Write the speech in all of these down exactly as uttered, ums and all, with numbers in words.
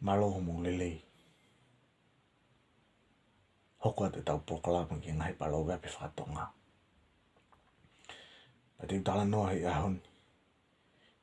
Mālō hoʻomou lelei. Hoko atu ʻetau polokalama ki he ngaahi paloveape faka-Tonga. Pea te u talanoa he ʻaho ni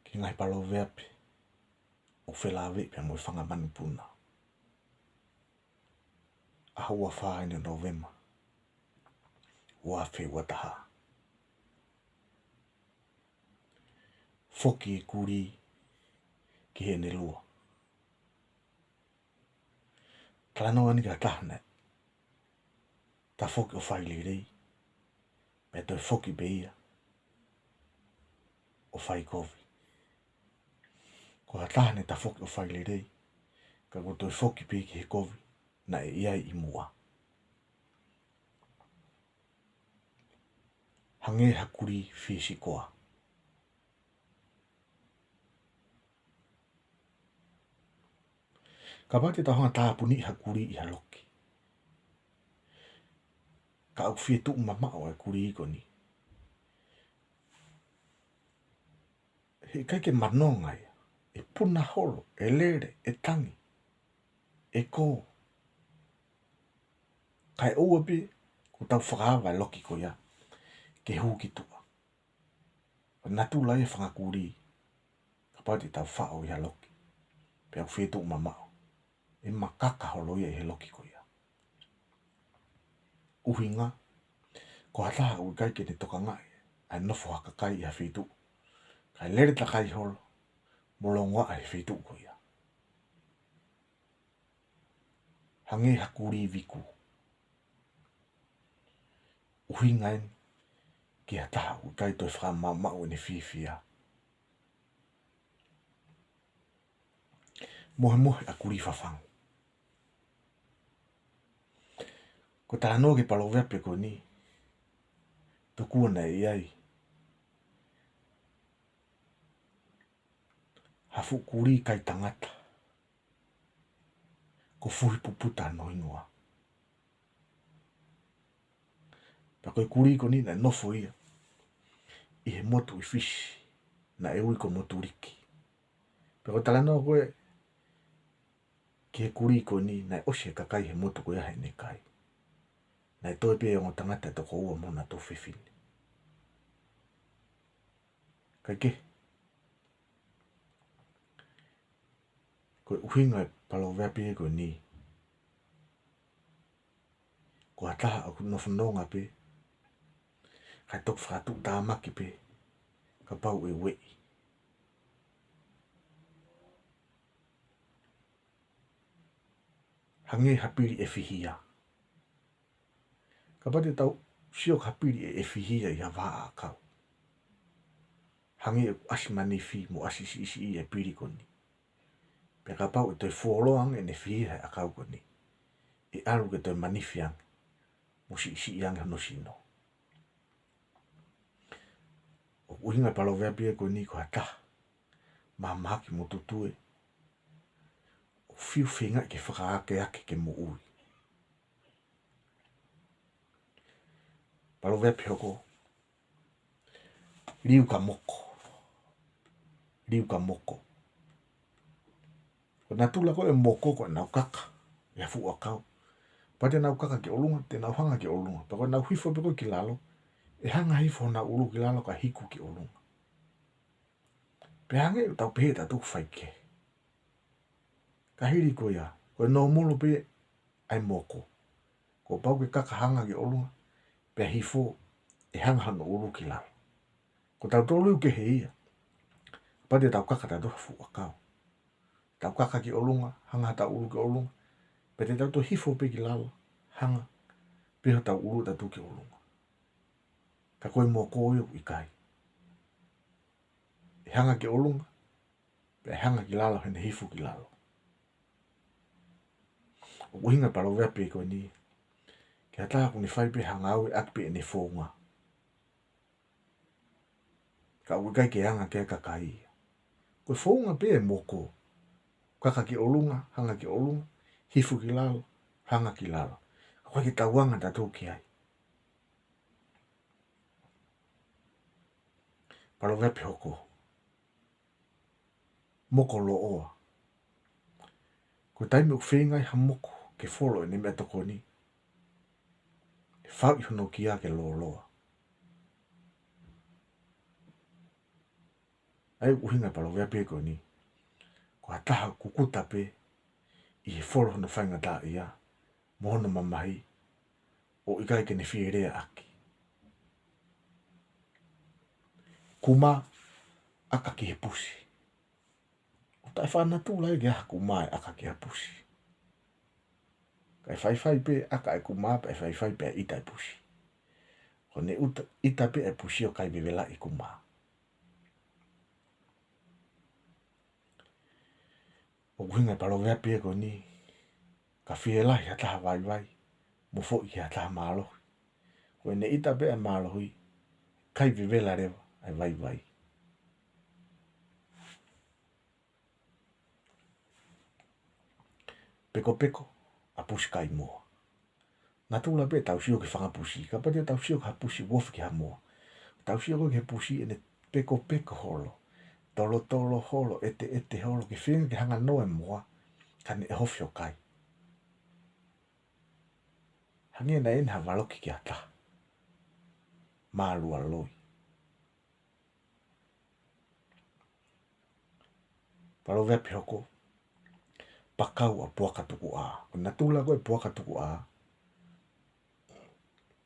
ki he ngaahi paloveape ʻoku felāveʻi pea mo e fanga manupuna. ʻAho ua fā ʻeni ʻo Nōvema, ua afe ua taha. Foki e kulī ki heʻene lua. Talanoa ʻeni ki ha taha naʻe tafoki ʻo fai lelei, pea toe foki pē ia ʻo fai kovi. Ko ha taha naʻe tafoki ʻo fai lelei, ka kuo toe foki pē ki he kovi naʻe ʻi ai ʻi muʻa. Hangē ha kulī fisikoa. Kapau te tau hanga ʻo tāpuniʻi ha kulī ʻi ha loki, ka ʻoku fie tuʻu mamaʻo e kulī ko eni, heʻikai ke manonga ia, ʻe puna holo, ʻe lele, ʻe tangi, ʻe kō. Kae ʻoua pē kuo tau fakaava e loki ko ia ke hū ki tuʻa. Ko e natula ia e fanga kulī, kapau te tau faʻo ʻi ha loki pea ʻoku fie tuʻu mamaʻo, ʻe makaka holo ia ʻi he loki ko ia. ʻUhinga, ko ha taha ʻoku ʻikai ke ne tokangaʻi ʻa e nofo ha kakai ʻi ha feituʻu, kae lele takai holo mo longoaʻa he feituʻu ko ia. Hangē ha kulī viku. ʻUhinga ʻeni ki ha taha ʻoku ʻikai toe fakamaʻumaʻu ʻene fiefia. Mohemohe ʻa e kulī fafangu. Ko e talanoa ki he paloveape ko eni, tokua naʻe ʻi ai ha fuʻu kulī kai tangata, ko Fuhipuputa hono hingoa. Pea ko e kulī ko eni naʻe nofo ia ʻi he motu ʻi Fisi naʻe ui ko Motuliki. Pea ko e talanoa ko ē ki he kulī ko eni, naʻe ʻosi e kakai he motu ko ia heʻene kai. Naʻe toe pē ongo tangata ʻe toko ua mo hona tuofefine. Kae kehe, ko e ʻuhinga e paloveape ko eni, ko ha taha ʻoku nofo nonga pē, kae toki fakatuʻutāmaki pē kapau ʻe ueʻi. Hangē ha pili ʻe fihia. Kapau te tau sio ki ha pili ʻe, ʻe fihia ʻi ha vahaʻa ʻakau, hangē ʻoku ʻasi manifi mo ʻasi siʻisiʻi e pili ko eni. Pea kapau ʻe toe fuoloa ange ʻene fihia he ʻakau ko eni, ʻe ʻalu ke toe manifi ange mo siʻisiʻi ange hono sino. ʻOku ʻuhinga e paloveape ko eni ko ha taha mahamahaki mo tutue, ʻoku fiu feingaʻi ke fakaakeake ke moʻui. Paloveape hoko, liu ka moko. Liu ka moko. Ko e natula ko ē e moko ko ʻenau kaka ʻi ha fuʻu ʻakau. Pea te nau kaka ki ʻolunga, te nau hanga ki ʻolunga. Pea ko ʻenau hifo pē ko ē ki lalo, ʻe hanga hifo honau ʻulu ki lalo kae hiku ki ʻolunga. Pea hangē ʻoku tau pehē ʻe tautolu ʻoku faikehe. Ka hili ko ia, ko e nōmolo pē ʻa e moko. Kuo pau ke kaka hanga ki ʻolunga, pea hifo ʻe hanga hono ʻulu ki lalo. Ko tautolu ʻoku kehe ia. Kapau te tau kaka tautolu ha fuʻu ʻakau, tau kaka ki ʻolunga, hanga hotau ʻulu ki ʻolunga, pea te tau toe hifo pē ki lalo, hanga pē hotau ʻulu tautolu ki ʻolunga. Ka ko e moko ia ʻoku ʻikai. ʻE hanga ki ʻolunga, pea ʻe hanga ki lalo heʻene hifo ki lalo. ʻOku ʻuhinga e paloveape ko eni ki ha taha ʻoku ne fai pē ha ngāue ʻaki pē ʻene founga, ka ʻoku ʻikai ke anga ki ai e kakai ia. Ko e founga pē e moko. Kaka ki ʻolunga, hanga ki ʻolunga, hifo ki lalo, hanga ki lalo. Ka ʻoku ʻikai ke tau anga tautolu ki ai. Paloveape hoko, moko loʻoa. Ko e taimi ʻoku feinga ai ha moko ke folo ʻene meʻatokoni, ʻe fai hono kia ke lōloa. ʻA ia ʻoku ʻuhinga e paloveape ko eni, ko ha taha kukuta pē ʻi he folo hono faingataʻaʻia mo hono mamahi, ʻo ʻikai ke ne fie leaʻaki. Kuma ʻaka ki he pusi. ʻOku taʻefaʻanatula ia ke ʻi ai ha kuma ʻe ʻaka ki ha pusi. Kae faifai pē ʻaka e kuma, pea faifai pē ʻita e pusi. Ko ʻene ʻuta, ʻita pē e pusi ʻo kai vevelaʻi e kuma. ʻOku ʻuhinga e paloveape ko eni, ka fie lahi ha taha vaivai, mo foʻi ki ha taha mālohi. Ko ʻene ʻita pē e mālohi, kai vevela leva e vaivai. Pekopeko ʻa pusi kai moa. Natula pē ʻetau sio ki he fanga pusi, kapau te tau sio ki ha pusi ʻoku ofi ki ha moa. Tau sio ko ē ki he pusi ʻene pekopeko holo, tolotolo holo, ʻeteʻete holo, ke feinga ke hanga noa e moa, ka ne ʻohofi ʻo kai. Hangē naʻe ʻi ai ha valoki ki ha taha. Mālualoi. Paloveape hoko, pakau ʻa puaka tukuʻā. Ko e natula ko ē puaka tukuʻā,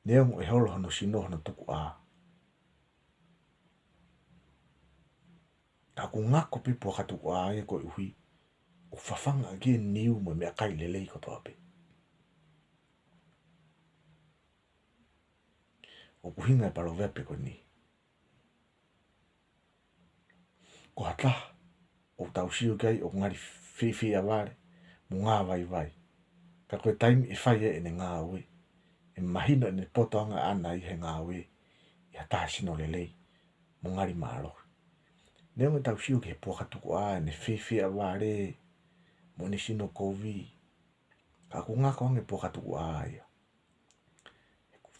neongo ʻe holo hono sino hono tukuʻā, ka ʻoku ngako pē puaka tukuʻā ia koeʻuhi ʻoku fafanga ʻaki e niu mo e meʻakai lelei kotoa pē. ʻOku ʻuhinga e paloveape ko eni, ko ha taha ʻoku tau sio ki ai ʻoku ngali fiefia vale mo ngāvaivai. Ka ko e taimi ʻe fai ai ʻene ngāue, ʻe mahino ʻene poto ʻaʻana ʻi he ngāue ʻi ha taha sino lelei mo ngali mālohi. Neongo ʻetau sio ki he puaka tukuʻā ʻene fiefia vale mo ʻene sino kovi, ka ʻoku ngako ange puaka tukuʻā ia.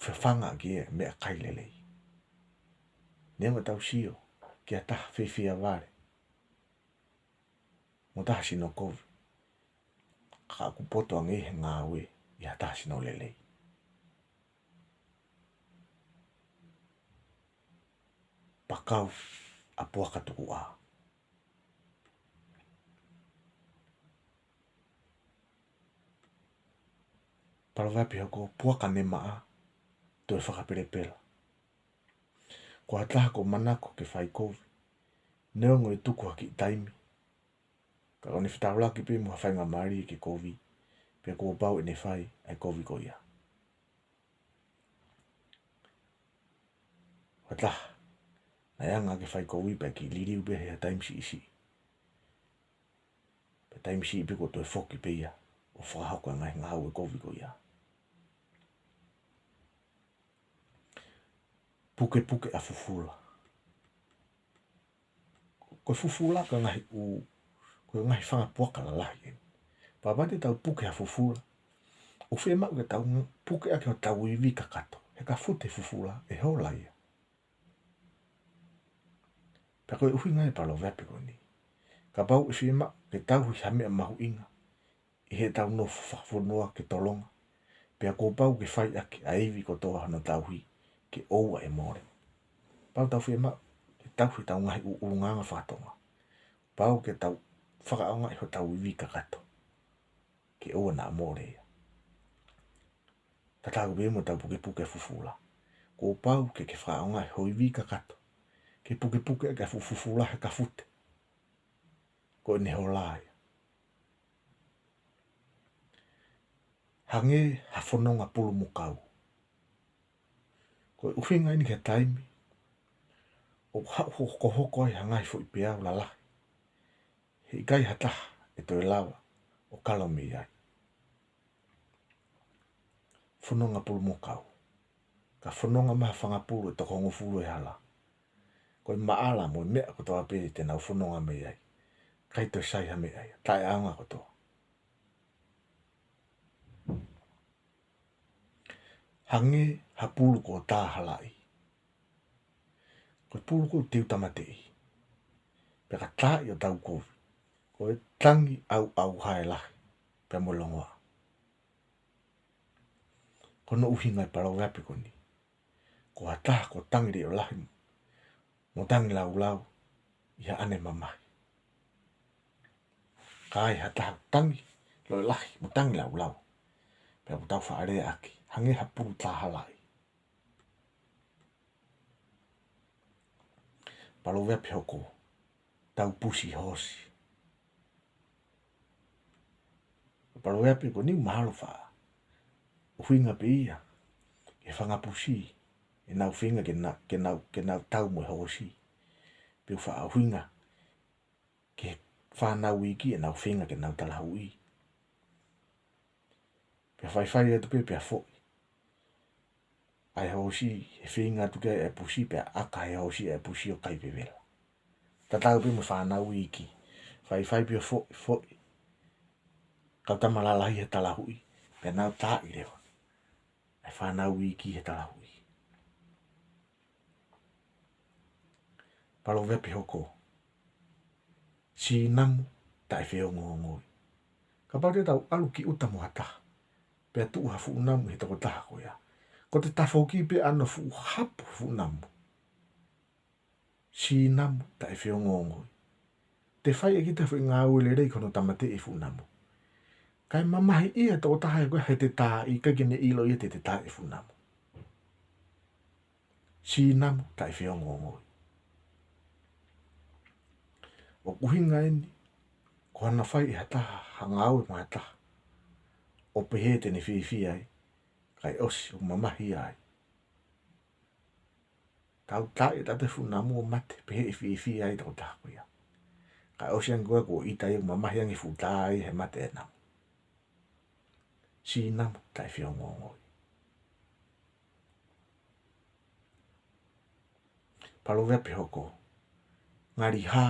Fafanga ʻaki e meʻakai lelei. Neongo ʻetau sio ki ha taha fiefia vale mo taha sino kovi, ka ʻoku poto ange ʻi he ngāue ʻi ha taha sino lelei. Pakau ʻa puaka tukuʻā. Paloveape hoko, puaka ne maʻa, toe fakapelepela. Ko ha taha ʻoku manako ke fai kovi, neongo ʻe tuku ha kiʻi taimi, ka ʻoku ne fetaulaki pē mo ha faingamālie ke kovi, pea kuo pau ʻene fai ʻa e kovi ko ia. Ko ha taha naʻe anga ke fai kovi pea kiʻi liliu pē he taimi siʻisiʻi, pea taimi siʻi pē kuo toe foki pē ia ʻo fakahoko e ngaahi ngāue kovi ko ia. Pukepuke ʻa fufula. Ko e fufula ko e ngaahi ʻū, ko e ngaahi fanga puaka lalahi eni. Kapau te tau puke ha fufula, ʻoku fiemaʻu ke tau puke ʻaki hotau ivi kakato. He ka fute e fufula, ʻe hola ia. Pea ko e ʻuhinga e paloveape ko eni, kapau ʻe fiemaʻu ke tauhi ha meʻa mahuʻinga ʻi heʻetau nofo fakafonua ke tolonga, pea kuo pau ke fai ʻaki ʻa e ivi kotoa hono tauhi ke ʻoua ʻe mole. Pau tau fiemaʻu ke tauhi ʻetau ngaahi ʻū ʻulungaanga faka-Tonga, pau ke tau fakaʻaongaʻi hotau ivi kakato ke ʻoua naʻa mole ia. Tatau pē mo ʻetau pukepuke ʻa fufula. Kuo pau ke ke fakaʻaongaʻi ho ivi kakato ke pukepuke ʻaki ʻa e fufula he ka fute, ko ʻene hola ia. Hangē ha fononga pulumukau. Ko e ʻuhinga eni ki he taimi ʻoku haʻu hokohoko ai ha ngaahi foʻi peau lalahi, he ʻikai ha taha ʻe toe lava ʻo kalo mei ai. Fononga pulumukau. Ka fononga mai ha fanga pulu ʻe toko hongofulu ʻe hala, ko e maʻala mo e meʻa kotoa pē te nau fononga mei ai, ʻikai toe sai ha meʻa ia, taʻeʻaonga kotoa. Hangē ha pulu kuo tā halaʻi. Ko e pulu ko ē ʻoku teu tāmateʻi, pea ka taaʻi ʻo tau kovi, ko e tangi ʻauʻauha e lahi. pea mo e longoaʻa. Ko hono ʻuhinga e paloveape ko eni, ko ha taha kuo tangi leʻolahi mo tangi laulau ʻi haʻane mamahi. Ka ai ha taha tangi leʻolahi mo tangi laulau, pea ʻoku tau faʻa lea ʻaki, hangē ha pulu tā halaʻi. Paloveape hoko, tau pusi hoosi. Paloveape ko eni mahalo faʻa ʻuhinga pē ia ki he fanga pusi, ʻenau feinga ke na-, ke nau, ke nau tau mo e hoosi. Pe ʻoku faʻa ʻuhinga ki he fānau iiki, ʻenau feinga ke nau talahuʻi. Pea faifai atu pē pea foʻi ʻa e hoosi, he feinga atu ki ai ʻa e pusi, pea ʻaka ʻe he hoosi ʻa e pusi ʻo kai vevela. Tatau pē mo e fānau iiki. Faifai pea foʻi, foʻi kau tama lalahi he talahuʻi, pea nau taaʻi leva ʻa e fānau iiki he talahuʻi. Paloveape hoko, sīnamu taʻe feongoongoi. Kapau te tau ʻalu ki ʻuta mo ha taha, pea tuʻu ha fuʻu namu he tokotaha ko ia, ko ʻete tafoki pē ʻa hono fuʻu hapu fuʻu namu. Sīnamu taʻe feongoongoi. Te fai ʻe kita foʻi ngāue lelei ko hono tāmateʻi e fuʻu namu, kae mamahiʻia e tokotaha ko ia heʻete taaʻi, ʻikai ke ne ʻilo ia te te taaʻi e fuʻu namu. Sīnamu taʻe feongoongoi. ʻOku ʻuhinga eni, ko haʻane fai ʻe ha taha ha ngāue mo ha taha, ʻo pehē te ne fiefia ai, kae ʻosi ʻoku mamahia ai. Tau taaʻi ʻe tautolu e fuʻu namu ʻo mate, pehē ʻe fiefia ai e tokotaha ko ia. Kae ʻosi ange ko ia kuo ʻita ia ʻoku mamahi ange e fuʻu tā ia he mate e namu. Sīnamu taʻe feongoongoi. Paloveape hoko, ngali hā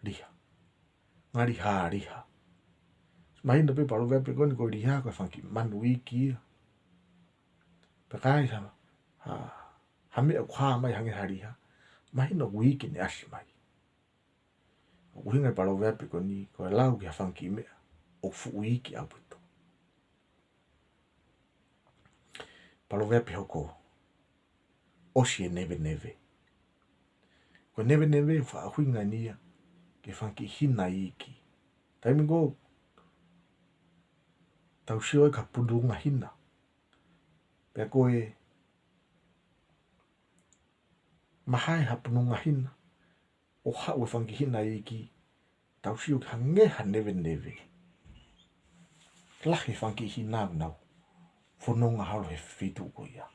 liha. Ngali hā liha. Mahino pē paloveape ko eni ko e liha ko e fanga kiʻi manu iiki ia. Pea ka ai ha, ha, ha meʻa ʻoku hā mai hangē ha liha, mahino ʻoku iiki ʻene ʻasi mai. ʻOku ʻuhinga e paloveape ko eni, ko e lau ki ha fanga kiʻi meʻa ʻoku fuʻu iiki ʻaupito. Paloveape hoko, ʻosi e neveneve. Ko e neveneve ʻoku faʻa ʻuhinga eni ia ki he fanga kiʻi hina iiki. Taimi ko ē ʻoku tau sio ai ki ha pununga hina, pea ko e mahae ha pununga hina, ʻo haʻu e fanga kiʻi hina iiki, tau sio ki ai hangē ha neveneve. Lahi e fanga kiʻi hina ʻoku nau fononga holo he feituʻu ko ia.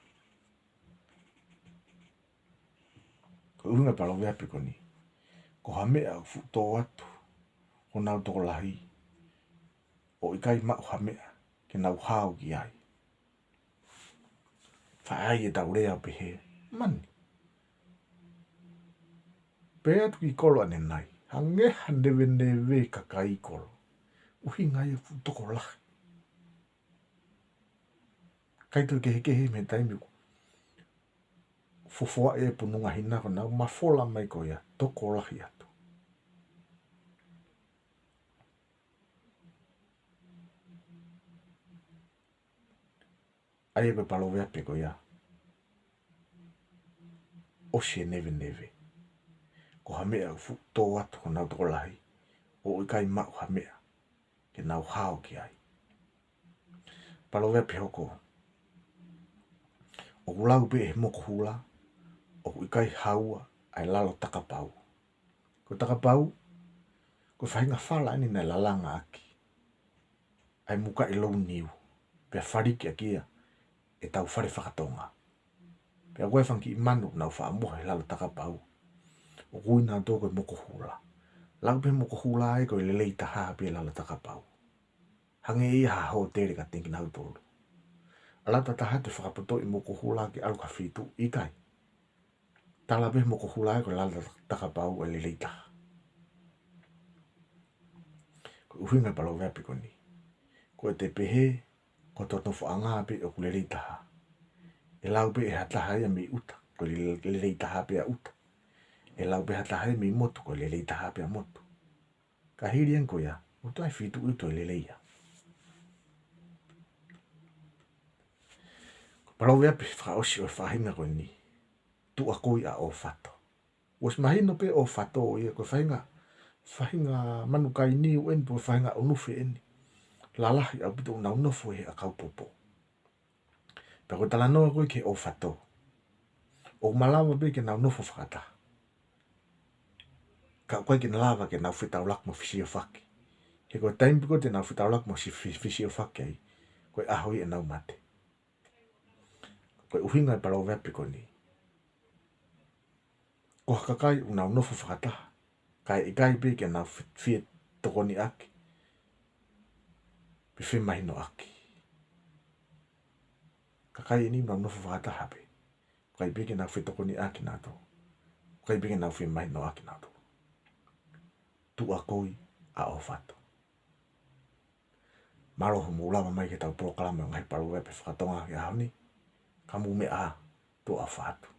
Ko e ʻuhinga e paloveape ko eni, ko ha meʻa ʻoku fuʻu tō atu honau tokolahi, ʻo ʻikai maʻu ha meʻa ke nau hao ki ai. Faʻa ʻai ʻetau lea ʻo pehē, mani. Pehē atu ki kolo ʻanenai, hangē ha neveneve kakai kolo. ʻUhinga ia ʻoku fuʻu tokolahi. ʻIkai toe kehekehe mei he taimi ʻoku fofoaʻi e pununga hina ko ʻenau mafola mai ko ia, tokolahi atu. ʻA ia ko e paloveape ko ia, ʻosi e neveneve. Ko ha meʻa ʻoku fuʻu tō atu honau tokolahi, ʻo ʻikai maʻu ha meʻa ke nau hao ki ai. Paloveape hoko, ʻoku lau pē ʻe he moko hula, ʻoku ʻikai haua ʻa e lalo takapau. Ko e takapau, ko e faʻahinga fala eni naʻe lalanga ʻaki ʻa e mukaʻi louniu, pea faliki ʻaki ia ʻetau fale fakatonga. Pea ko e fanga kiʻi manu ʻoku nau faʻa mohe he lalo takapau, ʻoku ui nautolu ko e moko hula. Lau pē moko hula ai ko e lelei taha pē lalo takapau. Hangē ia ha hōtele kiate kinautolu. ʻAlu atu ha taha ʻo fakapotoʻi moko hula ke ʻalu ki ha feituʻu, ʻikai. Tala pē moko hula ai ko e lalo takapau ʻa e lelei taha. Ko e ʻuhinga e paloveape ko eni, ko ʻete pehē ko hoto nofoʻanga pē ʻoku lelei taha. ʻE lau pē ʻe ha taha ia mei ʻuta, ko e lele-, lelei taha pē ʻa ʻuta. ʻE lau pē ʻe ha taha ia mei motu, ko e lelei taha pē ʻa motu. Ka hili ange ko ia, ʻoku toe ʻi ai e feituʻu ʻoku toe lelei ia. Paloveape fakaʻosi ʻo e faʻahinga ko eni. Tuʻakoi ʻa ʻOfato. ʻOsi mahino pē ʻOfato ia ko e faʻahinga, faʻahinga manu kainiu eni pe ko e faʻahinga ʻunufe eni. Lalahi ʻaupito ʻoku nau nofo he ʻakau popo. Pea ko e talanoa ko ē ki he ʻOfato, ʻoku malava pē ke nau nofo fakataha. Ka ʻoku ʻikai ke nau lava ke nau fetaulaki mo fisiofaki. He ko e taimi pē ko ē te nau fetaulaki mo si-, fi-, fisiofaki ai, ko e ʻaho ia ʻenau mate. Ko e ʻuhinga e paloveape ko eni. Ko ha kakai ʻoku nau nofo fakataha, kae ʻikai pē ke nau fe-, fie tokoniʻaki, pe femahinoʻaki. Kakai eni ʻoku nau nofo fakataha pē, ʻikai pē ke nau fetokoniʻaki nautolu, ʻikai pē ke nau femahinoʻaki nautolu. Tuʻakoi ʻa ʻOfato. Mālō hoʻomou lava mai ki heʻetau polokalama ʻo e ngaahi paloveape fakatonga ki he ʻaho ni. Ka mou meʻa ā, tuʻa ʻofa atu.